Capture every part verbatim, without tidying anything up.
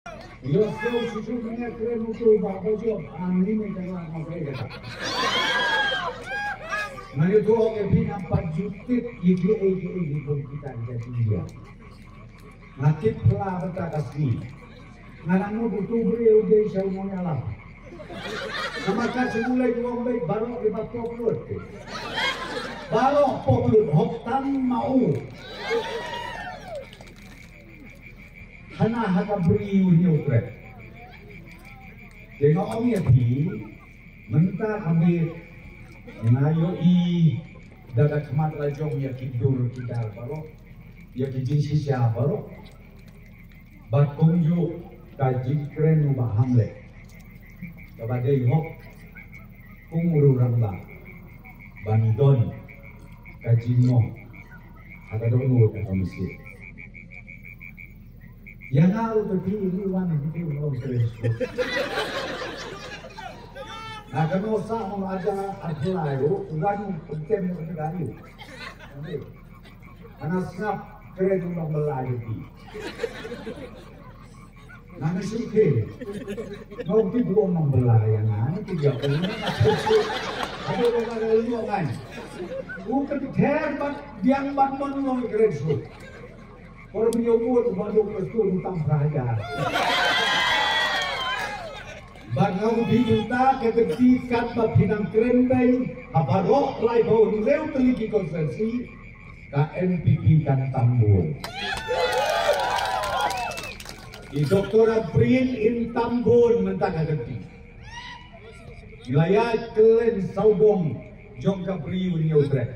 Ïohsngew shuh shuh mynne kren uto ba bajop, ani ne ka la ma ka kata. Nga ïathuh ïa phi, ngam pat ju tip ïa kiei kiei ki bym kita ki jati India. Nga tip pla bynta ka sngi. Nga nang mut uto u briew u dei sha u nongïalam. Namar ka shu leit u ong beit baroh kiba pop lut. Baroh pop lut, hok tang ma u. Hana ha ka Bri u Hynñiewtrep. Te nga ong ïa phi, mynta ka miet nga ïohi da ka khmat la jong ïa ki dur ki dar baroh, ïa ki jingshisha baroh. Bad kumjuh ka jingkren u Bah Hamlet, kaba dei hok kum u rangbah ban don ka jingmong ha ka dohnud ka mynsiem. Ïa nga ruh te phi ïohi wan ha phi u long kren shuh. Nga kynnoh sa ong aja ar phyllai ruh wan pynkem na ka ri. Nga sngap kren u nongbylla ïa phi. Nga nga shu kren. Nga ong phi buh nongbylla ïa nga, nga phi ïa ong nga shu kren. Aduh, nga nga ong nga. U kynthei bad biang bad mon u long kren shuh. Por phi ïa u bud ba duk ka skul u tam phra hajar. Bad nga ong phi mynta ka kynti katba phi nang kren beiñ ha baroh laiphew hynriew tylli ki constituency, ka N P P kan tam bun. I Doctor Ampareen in tam bun mynta ka kynti. I la ïaid kylliang sawdong jong ka Bri u Hynñiewtrep.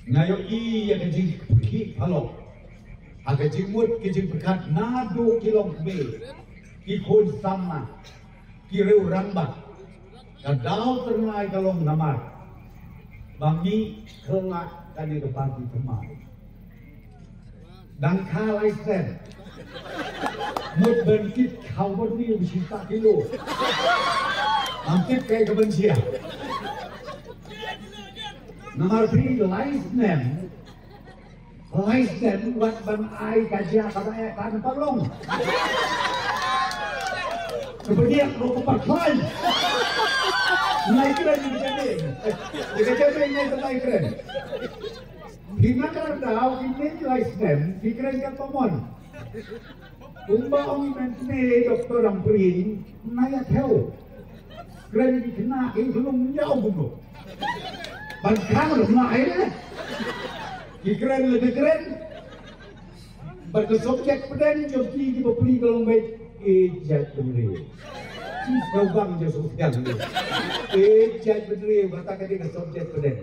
Nga ïohi ïa ka jingpyrkhih phalok ha ka jingmut ka jingpyrkhat naduh ki longkmie, ki khun samla, ki riew rangbah. Ka daw tyrnai ka long namar ba ngi khlak kane ka party thymmai. Dang kha lai snem. Mut ban kit khaw ban ni u shi ta kilo. Am kit kai ka ban sia. Namar phi lai snem. Lai snem wat ban ai ka jia ka ba eh kan palong. Ka ba diak ro ka ba khlai. Nai kren ni ka jia. Ni ka jia nai ka nai kren. Phi na ka daw, phi ne lai snem, phi kren ka common. Kumba ong i Doctor Ampareen, na ïa thew. Kren ki khynnah ki khlum ïa u kumno. Ban khang ruh na ai le. Ki kren le ki kren. Bad ka subject pdeng jong ki ki bapli ka long beit. E jait bynriew. Ki sngewbang jong sngewbang. E jait bynriew, kata ka dei ka subject pdeng.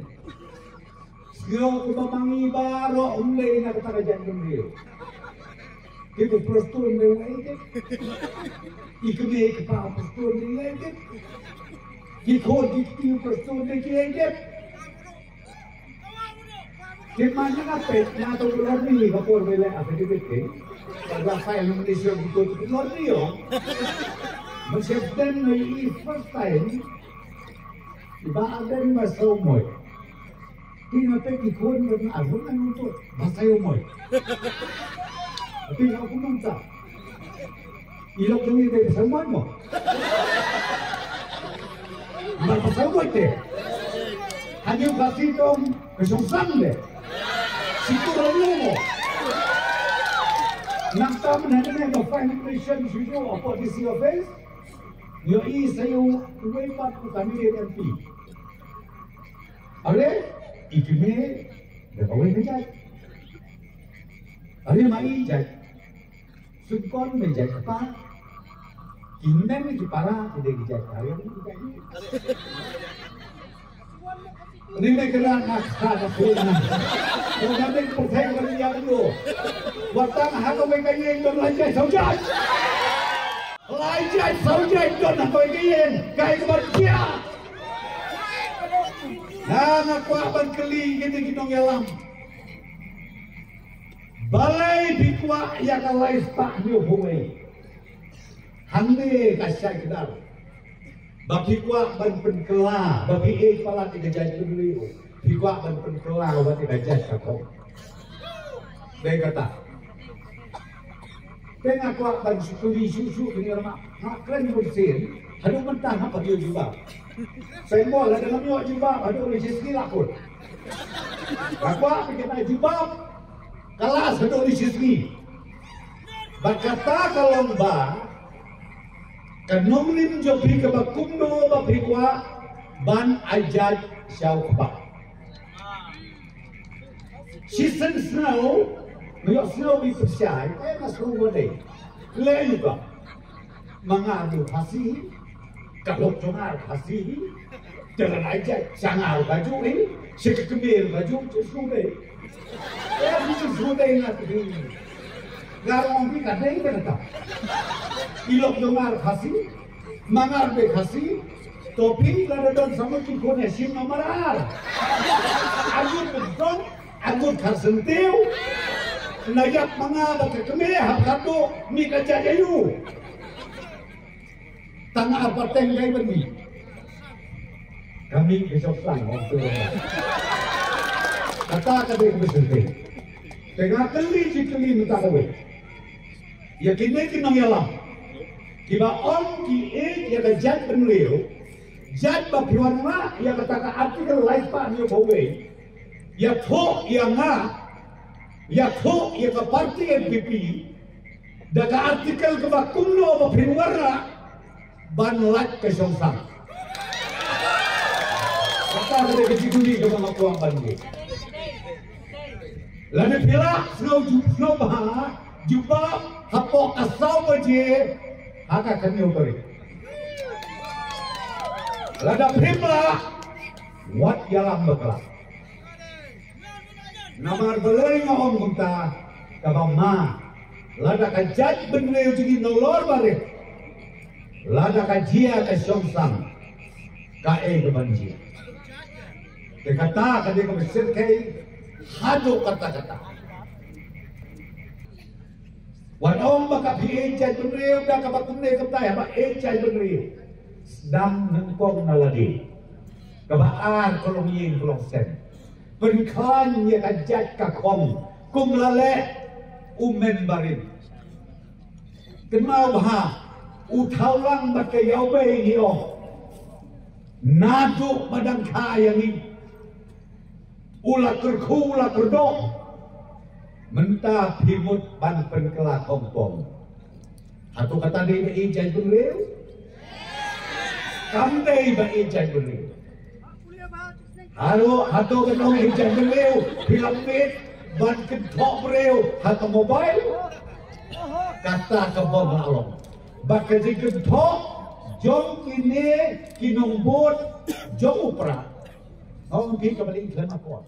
Sngewbha ba ma ngi baroh ym dei na kata ka jaitbynriew. Ki tu prestone dei wei ki. I kmie i kpa prestone dei wei ki. Ki khun ki kti prestone dei ki wei ki. Ki man na ka peit na tu lorni ka por bele affidavit ki. Ka la file nomination tu lorni yo. Mynsiem pdeng i first time. Ba Ardent ba saw mot. Phi nga peit ki khun ban arun ngan nutut ba saw mot. Phi nga kumno ta. I lok jong i ba saw mot mo. Ba ba saw mot te. Hangne ba si tong ka shong sang de. Si tu ro mo. Nang ta mynta ne ba file nomination shuh shuh hapoh D C office. Ïohi sa ïa uwei pat u candidate M P. Are, i kmie da kawei ka jait. Are ma i jait. Sngewbha me jait kpa. Ki mem ki para ki dei ki jait. Are ki jait. Ni me kena na ka ka pun na. Ko na me ko thai ko ni ya ko. Wa tang ha kawei ka ïing don lai jait saw jait. Lai jait saw jait don ha kawei ka ïing. Kai ka ban kia. Na nga kwah ban kylli kine ki nongïalam. Balei phi kwah ïa ka lai spah hynñiew phew wei? Hangne ka shai kdar. Ba phi kwah ban pynkylla, ba phi ïeit palat ïa ka jaitbynriew. Phi kwah ban pynkylla wat ïa ka jait ka thong. Dei kata. Te nga kwah ban shu kylli shuh shuh kane, nga kren bun sien. Haduh mynta ngam pat ïoh jubab. Seng mo la dang ngam ïoh jubab, haduh ni shisngi la kut. Nga kwah ba kin ai jubab. Ka last haduh ni shisngi. Bad kata ka long ba ka nongrim jong phi kaba kumno ba phi kwah ban ai jait sha u kpa. Shisien sngewbha, nga ïohsngew ba phi pyrshah, eh, nga sngewbha dei. Leh ïa ka. Ma nga ruh Khasi, ka lok jong nga ruh Khasi. Te lada ai jait sha nga ruh kajuh hi, sha ka kmie ruh kajuh, shisngew dei. Eh, shisngew dei nga te dei. Nga ruh ong phi ka dei te kata. I lok jong nga ruh Khasi, ma nga ruh dei Khasi, to phi lada don samut ki khun ïa shim namar ar. Arngut Kynthong, arngut Kharsyntiew. Na ïap ma nga bad ka kmie hap khatduh, mih ka jait aïu. Tang ar pateng kai ban mih. Ka mih ka shong sang, ong tu. Kata ka dei ka mynsiem. Te nga kylli shi kylli mynta kawei. Ïa kine ki nongïalam kiba ong ki ïeit ïa ka jaitbynriew, jait ba phi wanrah ïa kata ka article laiphew hynñiew ba wei, ïathuh ïa nga, ïathuh ïa ka party N P P da ka article kaba kumno ba phin wanrah ban lait ka shong sang. Kata ka dei ka jingkylli kaba nga kwah ban ïa. Lada phi lah sngew ju-, sngew bha, jubab hapoh ka saw baje ha ka khynñiew tarik. Lada phim lah, wat ïalam bakla. Namar balei nga ong kumta, kaba ma, lada ka jaitbynriew jong ngi nalor barit, lada ka jia ka shong sang, kaei kaban jia? Te kata ka dei kaba shyrkhei haduh katta katta. Wat ong ba ka phi ïeit jaitbynriew da kaba kumne kumta, ïa ba ïeit jaitbynriew. Sdang nyngkong na lade. Kaba ar ka long ïing ka long sem. Pynkhlaiñ ïa ka jait ka khong kum la leh u Member. Kynmaw bha, u Thawlang bad ka Ïawbei ngi ong, naduh ba dang kha ïa ngi, u la kyrkhu u la kyrdoh. Mynta phi mut ban pynkylla khongpong. Hato kata dei ba ïeit jaitbynriew? Kam dei ba ïeit jaitbynriew. Hato, hato ka nongïeit jaitbynriew phi la peit ban kynthoh briew ha ka mobile? Kata ka bym lah long. Ba ka jingkynthoh jong kine ki nongbud jong u Prah. Ong phi kaba dei khlem akor.